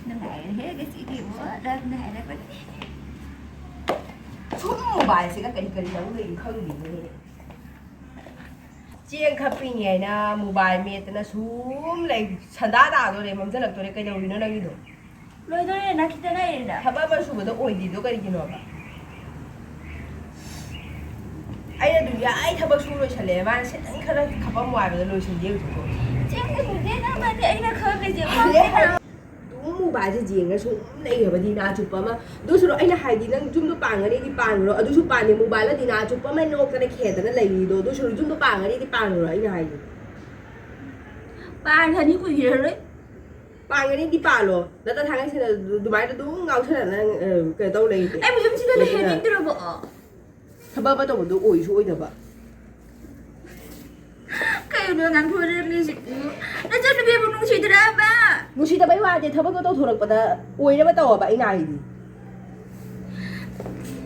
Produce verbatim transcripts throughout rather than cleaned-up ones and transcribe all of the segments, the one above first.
ꯅꯨꯡꯉꯥꯏꯔꯦꯍꯦ ꯉꯁꯤꯗꯤ, ꯋꯥꯔꯕꯅꯦ ꯍꯥꯏꯔꯕꯅꯦ꯫ ꯁꯨꯝ ꯃꯣꯕꯥꯏꯜꯁꯤꯒ ꯀꯔꯤ ꯀꯔꯤ ꯇꯧ ꯂꯩꯔꯤꯅꯣ ꯈꯪꯗꯦꯅꯦ꯫ ꯆꯦꯡ ꯈꯞꯄꯤꯅꯤ ꯍꯥꯏꯅ ꯃꯣꯕꯥꯏꯜ ꯃꯦꯠꯇꯅ ꯁꯨꯝ ꯂꯩ꯫ ꯁꯟꯗꯥ ꯇꯥꯗꯣꯔꯦ, ꯃꯝꯁꯤꯜꯂꯛꯇꯣꯔꯦ꯫ ꯀꯩꯗꯧꯔꯤꯅꯣ ꯅꯪꯒꯤꯗꯣ? ꯂꯣꯏꯗꯣꯔꯦꯅ, ꯈꯤꯇ ꯉꯥꯏꯔꯦꯅ꯫ ꯊꯕꯛ ꯑꯃ ꯁꯨꯕꯗꯣ ꯑꯣꯏꯗ꯭ꯔꯤꯗꯣ ꯀꯔꯤꯒꯤꯅꯣꯕ? ꯑꯩꯅ ꯑꯗꯨꯝ ꯌꯥꯏ ꯊꯕꯛ ꯁꯨ ꯂꯣꯏꯁꯜꯂꯦ, ꯃꯥꯅ ꯁꯤꯇꯪ ꯈꯔ ꯈꯞꯄꯝꯃꯣ ꯍꯥꯏꯕꯗ ꯂꯣꯏꯁꯤꯟꯗꯦ ꯍꯧꯖꯤꯛꯐꯥꯎ꯫ ꯆꯦꯡꯁꯦ ꯃꯨꯟꯗꯦꯅ ꯃꯥꯗꯤ ꯑꯩꯅ ꯈꯪꯉꯤꯁꯦ ꯈꯪꯗꯦ꯫ ꯑꯗꯨꯝ ꯃꯣꯕꯥꯏꯜꯁꯦ ꯌꯦꯡꯉ ꯁꯨꯝ ꯂꯩꯈ꯭ꯔꯕꯗꯤ ꯅꯥ ꯆꯨꯞꯄ ꯑꯃ꯫ ꯑꯗꯨ ꯁꯔꯨꯛ ꯑꯩꯅ ꯍꯥꯏꯗꯤ ꯅꯪ ꯌꯨꯝꯗꯣ ꯄꯥꯟꯒꯅꯤꯗꯤ ꯄꯥꯟꯈ꯭ꯔꯣ, ꯑꯗꯨꯁꯨ ꯄꯥꯟꯗꯦ, ꯃꯣꯕꯥꯏꯜꯗ ꯗꯤꯅꯥ ꯆꯨꯞꯄ ꯑꯃ ꯅꯣꯛꯇꯅ ꯈꯦꯗꯅ ꯂꯩꯔꯤꯗꯣ꯫ ꯑꯗꯨ ꯁꯔꯨꯛ ꯌꯨꯝꯗꯣ ꯄꯥꯟꯒꯅꯤꯗꯤ ꯄꯥꯟꯈ꯭ꯔꯣ ꯑꯩꯅ ꯍꯥꯏꯗꯤ꯫ ꯄꯥꯟꯈ꯭ꯔꯅꯤ ꯀꯨꯏꯔꯔꯣꯏ꯫ ꯄꯥꯟꯒꯅꯤꯗꯤ ꯄꯥꯜꯂꯣ꯫ ꯅꯠꯇ ꯊꯥꯡꯒꯩ ꯁꯦꯡꯅ ꯑꯗꯨꯃꯥꯏꯅ ꯑꯗꯨꯝ ꯉꯥꯎꯁꯟꯅꯅ, ꯑ, ꯀꯩꯅꯣ ꯇꯧ ꯂꯩꯔꯗꯤ꯫ ꯑꯩꯕꯨ ꯌꯨꯝꯁꯤꯗ ꯂꯩꯍꯟꯅꯤꯡꯗ꯭ꯔꯕꯣ? ꯊꯕꯛ ꯑꯃ ꯇꯧꯕꯗꯣ ꯑꯣꯏꯁꯨ ꯑꯣꯏꯗꯕ꯫ ꯀꯩꯅꯣ ꯉꯥꯡꯊꯣꯔꯛꯂꯤꯁꯤꯕꯨ? ꯅꯆꯟꯅꯨꯄꯤꯕꯨ ꯅꯨꯡꯁꯤꯗ꯭ꯔꯕ? ꯅꯨꯡꯁꯤꯗꯕꯩ ꯋꯥꯗꯤ ꯊꯕꯛꯇꯣ ꯇꯧꯊꯣꯔꯛꯄꯗ ꯑꯣꯏꯅꯕ ꯇꯧꯑꯣꯕ ꯑꯩꯅ ꯍꯥꯏꯗꯤ꯫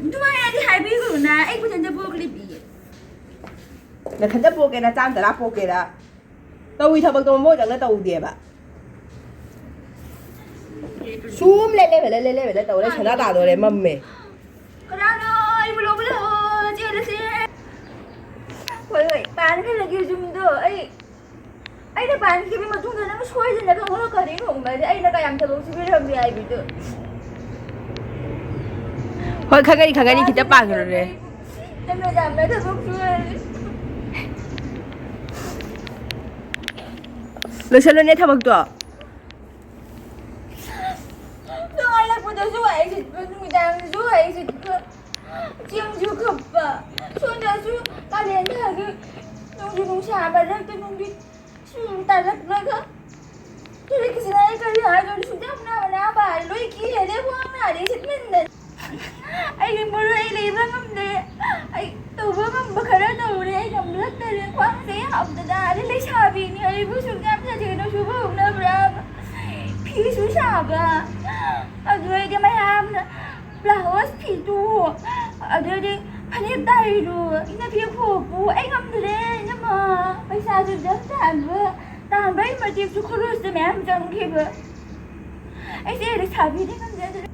ꯑꯗꯨꯃꯥꯏꯅꯗꯤ ꯍꯥꯏꯕꯤꯒꯅꯨꯅ, ꯑꯩ ꯃꯊꯟꯇ ꯄꯣꯛꯂꯤꯕꯤ꯫ ꯅꯊꯟꯇ ꯄꯣꯛꯀꯦꯔꯥ, ꯆꯥꯝ ꯇꯔꯥ ꯄꯣꯛꯀꯦꯔꯥ, ꯇꯧꯏ ꯊꯕꯛꯇꯣ ꯃꯃꯣꯏꯗꯧꯅ ꯇꯧꯗꯦꯕ꯫ ꯁꯨꯝ ꯂꯦ ꯂꯦꯕꯦꯂꯦ ꯂꯦ ꯂꯦꯕꯦꯂꯦ ꯇꯧꯔꯦ, ꯁꯅꯥ ꯇꯥꯗꯣꯔꯦ, ꯃꯝꯃꯦ꯫ ꯀꯅꯥꯅꯣ? ꯑꯩꯕꯨ ꯂꯧꯕ ꯂꯥꯛꯑꯣ, ꯆꯦꯜꯂꯁꯦ꯫ ꯍꯣꯏ, ꯍꯣꯏ, ꯄꯥꯟꯈ꯭ꯔꯒꯦ ꯌꯨꯝꯗꯣ꯫ ꯑꯩ, ꯑꯩꯅ ꯄꯥꯟꯈꯤꯕꯒꯤ ꯃꯇꯨꯡꯗ ꯅꯪ ꯁꯣꯏꯗꯅ ꯈꯪꯍꯧꯔꯛꯀꯅꯤ ꯅꯣꯡꯃꯗꯤ ꯑꯩꯅ ꯀꯌꯥꯝ ꯊꯕꯛ ꯁꯨꯕꯤꯔꯝꯃꯤ ꯍꯥꯏꯕꯗꯨ꯫ ꯍꯣꯏ, ꯈꯪꯒꯅꯤ, ꯈꯪꯒꯅꯤ, ꯈꯤꯇ ꯄꯥꯟꯈ꯭ꯔꯨꯔꯦ꯫ ꯅꯪꯅ ꯌꯥꯝꯅ ꯊꯕꯛ ꯁꯨꯍꯜꯂꯤ꯫ ꯂꯣꯏꯁꯜꯂꯨꯅꯦ ꯊꯕꯛꯇꯣ꯫ ꯅꯣꯡꯉꯥꯜꯂꯛꯄꯗꯁꯨ ꯋꯥꯏ ꯁꯤꯠꯄ, ꯅꯨꯃꯤꯗꯥꯡꯗꯁꯨ ꯋꯥꯏ ꯁꯤꯠꯄ, ꯆꯦꯡꯁꯨ ꯈꯞꯄ, ꯁꯣꯝꯗꯁꯨ ꯀꯥꯂꯦꯟ ꯊꯥꯒꯤ ꯅꯣꯡꯖꯨ ꯅꯨꯡꯁꯥ ꯃꯔꯛꯇ ꯅꯨꯡꯗꯤꯟ ꯁꯨꯝ ꯇꯥꯜꯂꯛꯂꯒ ꯂꯥꯏꯔꯤꯛꯁꯤꯅ ꯑꯩ ꯀꯔꯤ ꯍꯥꯏꯗꯣꯏꯅꯣ? ꯁꯨꯛꯌꯥꯝ ꯅꯥꯕ ꯅꯥꯕ ꯍꯥꯏꯔꯦ, ꯂꯣꯏ ꯀꯤꯔꯦꯅꯦ, ꯈ꯭ꯋꯥꯡ ꯅꯥꯔꯦ ꯁꯤꯠꯃꯟꯗꯅ꯫ ꯑꯩꯒꯤ ꯃꯔꯨꯞ ꯑꯩ ꯂꯩꯕ ꯉꯝꯗ꯭ꯔꯦ꯫ ꯑꯩ ꯇꯧꯕ ꯉꯝꯕ ꯈꯔ ꯇꯧꯔꯦ꯫ ꯑꯩ ꯉꯝꯂꯛꯇꯔꯦ꯫ ꯈ꯭ꯋꯥꯡꯁꯦ ꯌꯥꯝꯅ ꯅꯥꯔꯦ꯫ ꯂꯩꯁꯥꯕꯤꯅꯤ ꯑꯩꯕꯨ ꯁꯨꯛꯌꯥꯝ ꯁꯥꯊꯤꯅ ꯁꯨꯕ ꯍꯧꯅꯕ꯭ꯔꯥ? ꯐꯤꯁꯨ ꯁꯥꯕ꯫ ꯑꯗꯨ ꯑꯣꯏꯔꯗꯤ ꯃꯌꯥꯝꯅ ꯕ꯭ꯂꯥꯎꯁ ꯐꯤꯗꯨ, ꯑꯗꯨ ꯑꯣꯏꯔꯗꯤ ꯐꯅꯦꯛ ꯇꯥꯏꯔꯨ, ꯏꯅꯐꯤ ꯈꯣꯛꯄꯨ꯫ ꯑꯩ ꯉꯝꯗ꯭ꯔꯦ, ꯏꯅꯝꯃ꯫ ꯄꯩꯁꯥ ꯑꯗꯨꯗ ꯇꯥꯟꯕ, ꯇꯥꯟꯕꯒꯤ ꯃꯇꯤꯛꯁꯨ ꯈꯨꯔꯨꯁꯇ ꯃꯌꯥꯝ ꯆꯪꯈꯤꯕ꯫ ꯑꯩꯁꯦ ꯂꯩꯁꯥꯕꯤꯗꯤ ꯉꯝꯖꯗ꯭ꯔꯦ꯫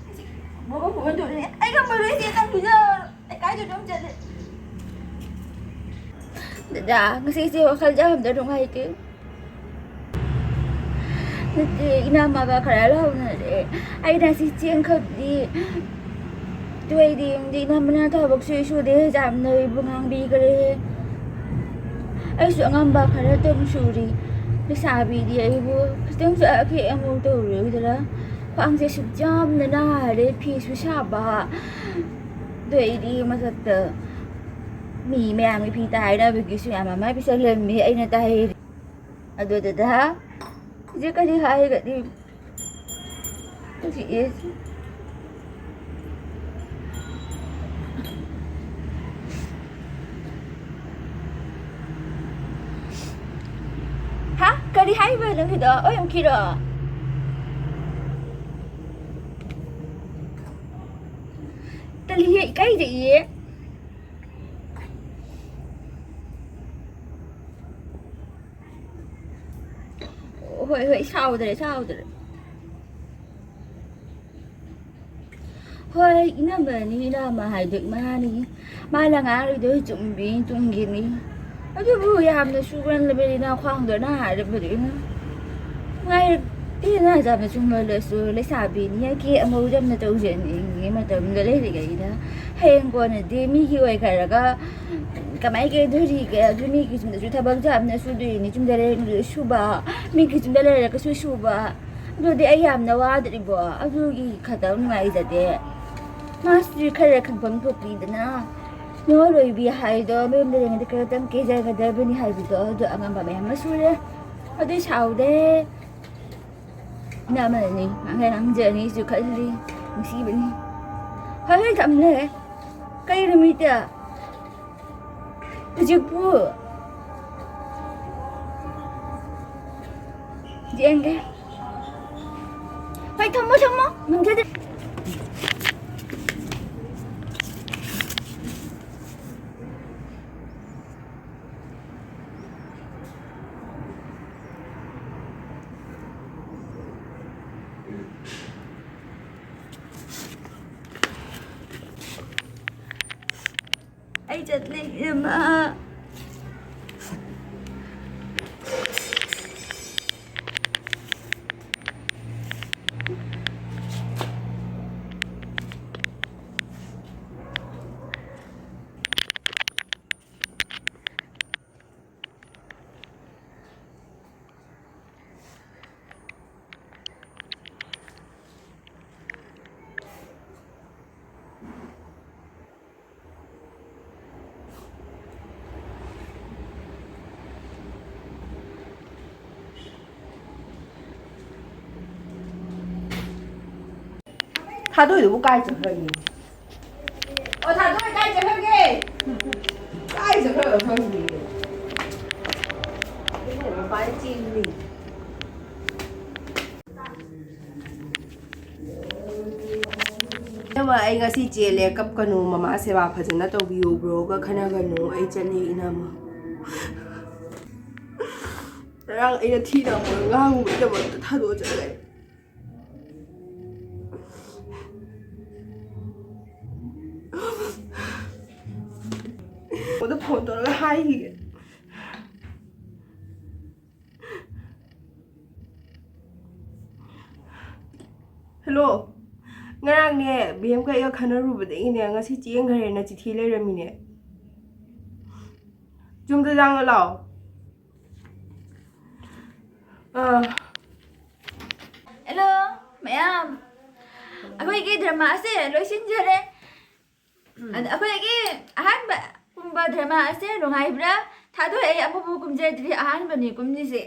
ꯑꯩꯁꯦ ꯃꯕꯨꯛ ꯍꯨꯟꯗꯣꯛꯑꯦ꯫ ꯑꯩ ꯉꯝꯃꯔꯣꯏ ꯏꯆꯦ, ꯅꯪ ꯄꯤꯖꯔꯣ꯫ ꯂꯩꯀꯥꯏꯗ ꯑꯗꯨꯝ ꯆꯠꯂꯦ꯫ ꯗꯗꯥ, ꯉꯁꯤꯁꯦ ꯋꯥꯈꯜꯁꯦ ꯌꯥꯝꯅ ꯅꯨꯡꯉꯥꯏꯇꯦ꯫ ꯅꯠꯇꯦ, ꯏꯅꯝꯃꯒ ꯈꯔ ꯂꯥꯎꯅꯔꯦ꯫ ꯑꯩꯅ ꯁꯤ ꯆꯦꯡ ꯈꯞꯂꯤ꯫ ꯑꯗꯨ ꯑꯩꯗꯤ ꯌꯨꯝꯗꯤ ꯏꯅꯝꯃꯅ ꯊꯕꯛ ꯁꯨꯏ ꯁꯨꯗꯦ ꯌꯥꯝꯅ ꯑꯩꯕꯨ ꯉꯥꯡꯕꯤꯈ꯭ꯔꯦ꯫ ꯑꯩꯁꯨ ꯑꯉꯝꯕ ꯈꯔ ꯑꯗꯨꯝ ꯁꯨꯔꯤ꯫ ꯂꯩꯁꯥꯕꯤꯗꯤ ꯑꯩꯕꯨ ꯈꯤꯇꯪꯁꯨ ꯑꯈꯦꯛ ꯑꯃꯨꯛ ꯇꯧꯔꯣꯏꯗ꯭ꯔꯥ? ꯈ꯭ꯋꯥꯡꯁꯦ ꯁꯨꯛ ꯌꯥꯝꯅ ꯅꯥꯔꯦ, ꯐꯤꯁꯨ ꯁꯥꯕ꯫ ꯑꯗꯨ ꯑꯩꯗꯤ ꯃꯊꯛꯇ ꯃꯤ ꯃꯌꯥꯝꯒꯤ ꯐꯤ ꯇꯥꯏꯅꯕꯒꯤꯁꯨ ꯌꯥꯝ ꯑꯃ ꯄꯤꯁꯜꯂꯝꯃꯤ, ꯑꯩꯅ ꯇꯥꯏꯔꯤ꯫ ꯑꯗꯨꯗꯨꯗ ꯍꯧꯖꯤꯛ ꯀꯔꯤ ꯍꯥꯏꯒꯅꯤ? ꯍꯧꯖꯤꯛ ꯑꯦ-, ꯍꯥ? ꯀꯔꯤ ꯍꯥꯏꯕ ꯅꯪꯒꯤꯗꯣ? ꯑꯣꯏꯔꯝꯈꯤꯔꯣ? ꯇꯜꯂꯤꯍꯦ, ꯏꯀꯥꯏꯖꯩꯌꯦ꯫ ꯍꯣꯏ, ꯍꯣꯏ, ꯁꯥꯎꯗ꯭ꯔꯦ, ꯁꯥꯎꯗ꯭ꯔꯦ꯫ ꯍꯣꯏ, ꯏꯅꯝꯃꯅꯤ, ꯏꯅꯝꯃ ꯍꯥꯏꯗꯣ ꯏꯃꯥꯅꯤ꯫ ꯃꯥꯅ ꯉꯥꯡꯂꯤꯗꯣ ꯆꯨꯝꯕꯤ, ꯆꯨꯝꯒꯤꯅꯤ꯫ ꯑꯗꯨꯕꯨ ꯌꯥꯝꯅ ꯁꯨꯒꯟꯂꯕꯅꯤꯅ ꯈ꯭ꯋꯥꯡꯗꯣ ꯅꯥꯔꯕꯅꯤꯅ ꯅꯨꯡꯉꯥꯏꯔꯛꯇꯦꯅ ꯌꯥꯝꯅ ꯁꯨꯝꯍꯜꯂꯁꯨ ꯂꯩꯁꯥꯕꯤꯅꯤ, ꯑꯀꯦ ꯑꯃꯧ ꯌꯥꯝꯅ ꯇꯧꯖꯅꯤꯡꯉꯤ ꯃꯇꯝꯗ ꯂꯩꯔꯤꯉꯩꯗ꯫ ꯍꯌꯦꯡ ꯀꯣꯟꯅꯗꯤ ꯃꯤꯒꯤ ꯑꯣꯏꯈ꯭ꯔꯒ ꯀꯃꯥꯏ ꯀꯩꯗꯧꯔꯤꯒꯦ? ꯑꯗꯨ ꯃꯤꯒꯤ ꯌꯨꯝꯗꯁꯨ ꯊꯕꯛ ꯌꯥꯝꯅ ꯁꯨꯗꯣꯏꯅꯤ, ꯌꯨꯝꯗ ꯂꯩꯔꯒꯁꯨ ꯁꯨꯕ, ꯃꯤꯒꯤ ꯌꯨꯝꯗ ꯂꯩꯔꯒꯁꯨ ꯁꯨꯕ꯫ ꯑꯗꯨꯗꯤ ꯑꯩ ꯌꯥꯝꯅ ꯋꯥꯗ꯭ꯔꯤꯕꯣ? ꯑꯗꯨꯒꯤ ꯈꯛꯇꯪ ꯅꯨꯡꯉꯥꯏꯖꯗꯦ꯫ ꯃꯥꯁꯨ ꯈꯔ ꯈꯪꯐꯝ ꯊꯣꯛꯄꯤꯗꯅ, ꯃꯋꯥ ꯂꯣꯏꯕꯤ ꯍꯥꯏꯗꯣ ꯃꯌꯨꯝꯗ ꯂꯩꯔꯤꯉꯩꯗ ꯈꯔꯇꯪ ꯀꯦꯖꯒꯗꯕꯅꯤ ꯍꯥꯏꯕꯗꯣ, ꯑꯗꯨ ꯑꯉꯝꯕ ꯃꯌꯥꯝ ꯑꯃ ꯁꯨꯔꯦ꯫ ꯑꯗꯨꯏ ꯁꯥꯎꯗꯦ꯫ ꯏꯅꯝꯃꯅꯤ, ꯉꯥꯡꯖ ꯉꯥꯡꯖꯅꯤꯁꯨ ꯈꯜꯂꯤ, ꯅꯨꯡꯁꯤꯕꯅꯤ꯫ ꯍꯣꯏ, ꯍꯣꯏ, ꯊꯝꯂꯦ꯫ ꯀꯩ ꯅꯨꯃꯤꯠꯇ? ꯍꯧꯖꯤꯛꯄꯨ? ꯌꯦꯡꯒꯦ꯫ ꯍꯣꯏ, ꯊꯝꯃꯣ, ꯊꯝꯃꯣ꯫ ꯉꯝꯖꯗꯦ꯫ ꯆꯠꯂꯦ ꯏꯕꯦꯝꯃ꯫ ꯊꯥꯗꯣꯏꯗꯨꯕꯨ ꯀꯥꯏ ꯆꯠꯈ꯭ꯔꯒꯦ? ꯑꯣ, ꯊꯥꯗꯣꯏ ꯀꯥꯏ ꯆꯠꯈ꯭ꯔꯒꯦ? ꯀꯥꯏ ꯆꯠꯈ꯭ꯔꯕ ꯈꯪꯗꯦ꯫ ꯃꯄꯥꯟ ꯆꯦꯜꯂꯤ꯫ ꯏꯅꯝꯃ, ꯑꯩ ꯉꯁꯤ ꯆꯦꯜꯂꯦ, ꯀꯞꯀꯅꯨ, ꯃꯃꯥ ꯁꯦꯕꯥ ꯐꯖꯅ ꯇꯧꯕꯤꯌꯨ, ꯕ꯭ꯔꯣꯒ ꯈꯟꯅꯒꯅꯨ, ꯑꯩ ꯆꯠꯂꯦ ꯏꯅꯝꯃ꯫ ꯉꯔꯥꯡ ꯑꯩꯅ ꯊꯤꯅ ꯑꯃꯨꯛ ꯉꯥꯡꯉꯨꯕꯒꯤꯗꯃꯛꯇ ꯊꯥꯗꯣꯛꯑ ꯆꯠꯂꯦ꯫ ꯑꯩꯉꯣꯟꯗ ꯐꯣꯟ ꯇꯧꯔꯒ ꯍꯥꯏꯈꯤꯒꯦ꯫ ꯍꯜꯂꯣ, ꯉꯔꯥꯡꯅꯦ ꯕꯦꯝꯒ ꯑꯩꯒ ꯈꯟꯅꯔꯨꯕꯗꯒꯤꯅꯦ ꯉꯁꯤ ꯆꯦꯟꯈ꯭ꯔꯦꯅ ꯆꯤꯊꯤ ꯂꯩꯔꯝꯃꯤꯅꯦ꯫ ꯌꯨꯝꯗ ꯆꯪꯉ ꯂꯥꯛꯑꯣ꯫ ꯑꯥ꯫ ꯍꯜꯂꯣ ꯃꯌꯥꯝ, ꯑꯩꯈꯣꯏꯒꯤ ꯗ꯭ꯔꯃꯥꯁꯦ ꯂꯣꯏꯁꯤꯟꯖꯔꯦ꯫ ꯎꯝ꯫ ꯑꯗ ꯑꯩꯈꯣꯏꯒꯤ ꯑꯍꯥꯟꯕ ꯀꯨꯝꯕ ꯗ꯭ꯔꯃꯥ ꯑꯁꯦ ꯅꯨꯡꯉꯥꯏꯕ꯭ꯔꯥ? ꯊꯥꯗꯣꯏ, ꯑꯩ ꯑꯃꯐꯥꯎ ꯀꯨꯝꯖꯗ꯭ꯔꯤ, ꯑꯍꯥꯟꯕꯅꯤ ꯀꯨꯝꯂꯤꯁꯦ꯫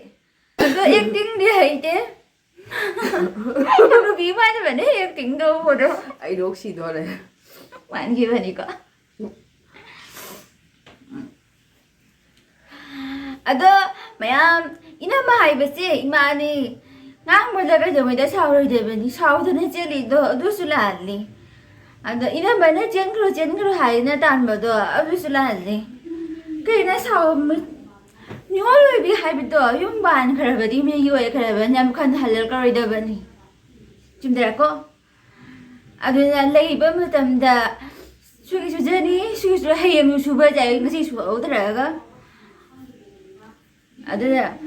ꯑꯗꯣ ꯑꯦꯛꯇꯤꯡꯗꯤ ꯍꯩꯇꯦ꯫ ꯅꯨꯄꯤ ꯃꯥꯟꯕꯅꯦ ꯑꯦꯛꯇꯤꯡ ꯇꯧꯕꯗꯣ꯫ ꯑꯩ ꯅꯣꯛ ꯁꯤꯗꯣꯔꯦ꯫ ꯃꯥꯟꯈꯤꯕꯅꯤꯀꯣ꯫ ꯑꯗꯣ ꯃꯌꯥꯝ, ꯏꯅꯝꯃ ꯍꯥꯏꯕꯁꯦ ꯏꯃꯥꯅꯤ꯫ ꯉꯥꯡꯕꯗ ꯀꯩꯗꯧꯉꯩꯗ ꯁꯥꯎꯔꯣꯏꯗꯕꯅꯤ? ꯁꯥꯎꯗꯅ ꯆꯦꯜꯂꯤꯗꯣ ꯑꯗꯨꯁꯨ ꯂꯥꯜꯂꯤ꯫ ꯑꯗꯣ ꯏꯅꯝꯃꯅ "ꯆꯦꯟꯈ꯭ꯔꯣ, ꯆꯦꯟꯈ꯭ꯔꯣ" ꯍꯥꯏꯅ ꯇꯥꯟꯕꯗꯣ ꯑꯗꯨꯁꯨ ꯂꯥꯜꯂꯤ꯫ ꯀꯩꯅꯣ ꯁꯥꯎ-, ꯅꯤꯉꯣꯜ ꯑꯣꯏꯕꯤ ꯍꯥꯏꯕꯗꯣ ꯌꯨꯝ ꯄꯥꯟꯈ꯭ꯔꯕꯗꯤ ꯃꯤꯒꯤ ꯑꯣꯏꯈ꯭ꯔꯕꯅꯤ, ꯑꯃꯨꯛ ꯍꯟꯅ ꯍꯜꯂꯛꯀꯔꯣꯏꯗꯕꯅꯤ꯫ ꯆꯨꯝꯗ꯭ꯔꯀꯣ? ꯑꯗꯨꯅ ꯂꯩꯕ ꯃꯇꯝꯗ ꯁꯨꯒꯤ ꯁꯨꯖꯅꯤ, ꯁꯨꯒꯤ ꯁꯨꯔ ꯍꯌꯦꯡꯁꯨ ꯁꯨꯕ ꯌꯥꯏ, ꯉꯁꯤ ꯁꯨꯍꯧꯗ꯭ꯔꯒ꯫ ꯑꯗꯨꯅ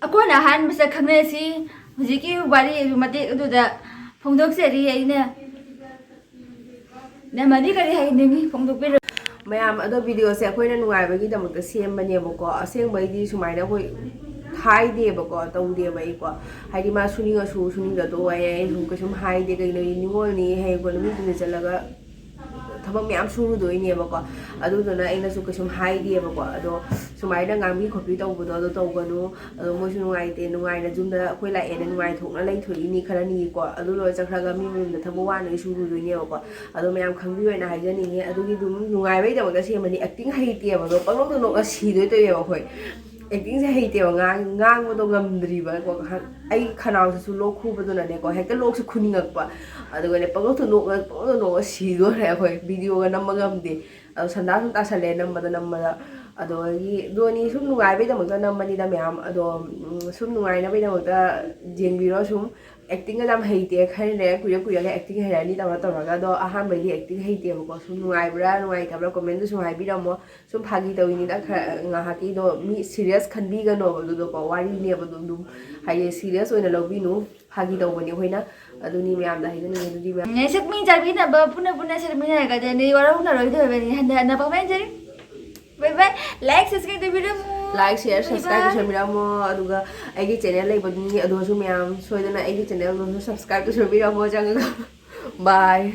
ꯑꯩꯈꯣꯏꯅ ꯑꯍꯥꯟꯕ ꯁꯛ ꯈꯪꯅꯔꯁꯤ꯫ ꯍꯧꯖꯤꯛꯀꯤ ꯋꯥꯔꯤ ꯃꯇꯦꯛ ꯑꯗꯨꯗ ꯐꯣꯡꯗꯣꯛꯆꯔꯤ꯫ ꯑꯩꯅ ꯅꯃꯗꯤ ꯀꯔꯤ ꯍꯥꯏꯅꯤꯡꯉꯤ? ꯐꯣꯡꯗꯣꯛꯄꯤꯔꯣ꯫ ꯃꯌꯥꯝ ꯑꯗꯣ, ꯚꯤꯗꯤꯑꯣꯁꯦ ꯑꯩꯈꯣꯏꯅ ꯅꯨꯡꯉꯥꯏꯕꯒꯤꯗꯃꯛꯇ ꯁꯦꯝꯕꯅꯦꯕꯀꯣ꯫ ꯑꯁꯦꯡꯕꯩꯗꯤ ꯁꯨꯃꯥꯏꯅ ꯑꯩꯈꯣꯏ ꯍꯥꯏꯗꯦꯕꯀꯣ, ꯇꯧꯗꯦꯕ ꯑꯩꯀꯣ꯫ ꯍꯥꯏꯗꯤ ꯃꯥ ꯁꯨꯅꯤꯡꯉꯁꯨ ꯁꯨꯅꯤꯡꯗ ꯇꯣꯛꯑꯣ ꯍꯥꯏꯌꯦ, ꯑꯩꯁꯨ ꯀꯩꯁꯨꯝ ꯍꯥꯏꯗꯦ꯫ ꯀꯩꯅꯣ, ꯅꯤꯉꯣꯜꯅꯤ, ꯍꯌꯦꯡ ꯀꯣꯟꯅ ꯃꯤ ꯇꯨꯡꯗ ꯆꯠꯂꯒ ꯊꯕꯛ ꯃꯌꯥꯝ ꯁꯨꯔꯨꯗꯣꯏꯅꯦꯕꯀꯣ꯫ ꯑꯗꯨꯗꯨꯅ ꯑꯩꯅꯁꯨ ꯀꯩꯁꯨꯝ ꯍꯥꯏꯗꯦꯕꯀꯣ꯫ ꯑꯗꯣ ꯁꯨꯃꯥꯏꯅ ꯉꯥꯡꯕꯤ ꯈꯣꯠꯄꯤ ꯇꯧꯕꯗꯣ ꯑꯗꯨ ꯇꯧꯒꯅꯨ꯫ ꯑꯗꯣ ꯃꯣꯏꯁꯨ ꯅꯨꯡꯉꯥꯏꯇꯦ, ꯅꯨꯡꯉꯥꯏꯅ ꯌꯨꯝꯗ ꯑꯩꯈꯣꯏ ꯂꯥꯛꯑꯦꯅ ꯅꯨꯡꯉꯥꯏꯊꯣꯛꯅ ꯂꯩꯊꯣꯛꯏꯅꯤ ꯈꯔꯅꯤꯀꯣ꯫ ꯑꯗꯨ ꯂꯣꯏꯔ ꯆꯠꯈ꯭ꯔꯒ ꯃꯤ ꯃꯌꯨꯝꯗ ꯊꯕꯛ ꯋꯥꯅ ꯁꯨꯔꯨꯗꯣꯏꯅꯦꯕꯀꯣ꯫ ꯑꯗꯣ ꯃꯌꯥꯝ ꯈꯪꯕꯤꯌꯣꯅ ꯍꯥꯏꯖꯅꯤꯡꯉꯤ꯫ ꯑꯗꯨꯒꯤ ꯑꯗꯨꯝ ꯅꯨꯡꯉꯥꯏꯕꯩꯗꯃꯛꯇ ꯁꯦꯝꯕꯅꯤ꯫ ꯑꯦꯛꯇꯤꯡ ꯍꯩꯇꯦꯕ ꯑꯗꯣ, ꯄꯪꯅꯣꯛꯇ ꯅꯣꯛꯑ ꯁꯤꯗꯣꯏ ꯇꯧꯋꯦꯕ ꯑꯩꯈꯣꯏ꯫ ꯑꯦꯛꯇꯤꯡꯁꯦ ꯍꯩꯇꯦꯕ, ꯉꯥꯡ-, ꯉꯥꯡꯕꯗꯣ ꯉꯝꯗ꯭ꯔꯤꯕꯀꯣ꯫ ꯑꯩ ꯈꯅꯥꯎꯁꯤꯁꯨ ꯂꯣꯛ ꯈꯨꯕꯗꯨꯅꯅꯦꯀꯣ, ꯍꯦꯛꯇ ꯂꯣꯛꯁꯦ ꯈꯨꯅꯤꯡꯉꯛꯄ꯫ ꯑꯗꯨꯒꯅꯦ ꯄꯪꯅꯣꯛꯇ ꯅꯣꯛꯑ, ꯄꯪꯅꯣꯛꯇ ꯅꯣꯛꯑ ꯁꯤꯗꯣꯔꯦ ꯑꯩꯈꯣꯏ꯫ ꯚꯤꯗꯤꯑꯣꯒ ꯅꯝꯕ ꯉꯝꯗꯦ꯫ ꯑꯗꯣ ꯁꯟꯗꯥ ꯁꯨꯝ ꯇꯥꯁꯜꯂꯦ ꯅꯝꯕꯗ ꯅꯝꯕꯗ꯫ ꯑꯗꯨꯗꯒꯤ ꯗꯣꯅꯤ ꯁꯨꯝ ꯅꯨꯡꯉꯥꯏꯕꯩꯗꯃꯛꯇ ꯅꯝꯕꯅꯤꯗ ꯃꯌꯥꯝ꯫ ꯑꯗꯣ, ꯎꯝ, ꯁꯨꯝ ꯅꯨꯡꯉꯥꯏꯅꯕꯩꯗꯃꯛꯇ ꯌꯦꯡꯕꯤꯔꯣ꯫ ꯁꯨꯝ ꯑꯦꯛꯇꯤꯡꯒ ꯌꯥꯝ ꯍꯩꯇꯦ, ꯈꯔ ꯂꯩꯔ ꯀꯨꯏꯔ ꯀꯨꯏꯔꯒ ꯑꯦꯛꯇꯤꯡ ꯍꯩꯔꯛꯑꯅꯤ ꯇꯧꯔ ꯇꯧꯔꯒ꯫ ꯑꯗꯣ ꯑꯍꯥꯟꯕꯩꯗꯤ ꯑꯦꯛꯇꯤꯡ ꯍꯩꯇꯦꯕꯀꯣ꯫ ꯁꯨꯝ ꯅꯨꯡꯉꯥꯏꯕ꯭ꯔꯥ ꯅꯨꯡꯉꯥꯏꯇꯕ꯭ꯔꯥ ꯀꯣꯃꯦꯟꯗ ꯁꯨꯝ ꯍꯥꯏꯕꯤꯔꯝꯃꯣ꯫ ꯁꯨꯝ ꯐꯥꯒꯤ ꯇꯧꯋꯤꯅꯤꯗ, ꯈꯔ ꯉꯥꯏꯍꯥꯛꯀꯤꯗꯣ ꯃꯤ ꯁꯤꯔꯤꯌꯁ ꯈꯟꯕꯤꯒꯅꯣꯕ꯫ ꯑꯗꯨꯗꯣꯀꯣ, ꯋꯥꯔꯤꯅꯦꯕ ꯑꯗꯨꯝ, ꯑꯗꯨꯝ ꯍꯥꯏꯗꯤ ꯁꯤꯔꯤꯌꯁ ꯑꯣꯏꯅ ꯂꯧꯕꯤꯅꯨ꯫ ꯐꯥꯒꯤ ꯇꯧꯕꯅꯤ ꯑꯩꯈꯣꯏꯅ꯫ ꯑꯗꯨꯅꯤ ꯃꯌꯥꯝꯗ ꯍꯥꯏꯖꯅꯤꯡꯉꯤ꯫ ꯑꯗꯨꯗꯤ ꯃꯌꯥꯝ ꯁꯛꯃꯤ ꯆꯥꯕꯤꯅꯕ ꯄꯨꯟꯅ ꯄꯨꯟꯅ ꯁꯛꯃꯤꯟꯅꯔꯒꯗꯤ ꯋꯥꯔꯧꯅꯔꯣꯏꯗꯕꯅꯤ꯫ ꯍꯟꯅ ꯍꯟꯅ ꯄꯥꯎꯃꯦꯟꯖꯔꯤ꯫ Bye bye. ꯂꯥꯏꯛ, ꯁꯕꯁꯀ꯭ꯔꯥꯏꯕ ꯇꯧꯕꯤꯔꯝꯃꯨ꯫ ꯂꯥꯏꯛ, ꯁꯤꯌꯔ, ꯕꯥꯏ ꯁꯕꯁꯀ꯭ꯔꯥꯏꯕ ꯕꯥꯏ꯫ ꯇꯧꯁꯟꯕꯤꯔꯝꯃꯣ꯫ ꯑꯗꯨꯒ ꯑꯩꯒꯤ ꯆꯦꯅꯦꯜ ꯂꯩꯕꯗꯨꯅꯤ, ꯑꯗꯨꯁꯨ ꯃꯌꯥꯝ ꯁꯣꯏꯗꯅ ꯑꯩꯒꯤ ꯆꯦꯅꯦꯜꯗꯨꯁꯨ ꯁꯕꯁꯀ꯭ꯔꯥꯏꯕ ꯇꯧꯁꯟꯕꯤꯔꯝꯃꯣ ꯆꯪꯉꯒ꯫ ꯕꯥꯏ꯫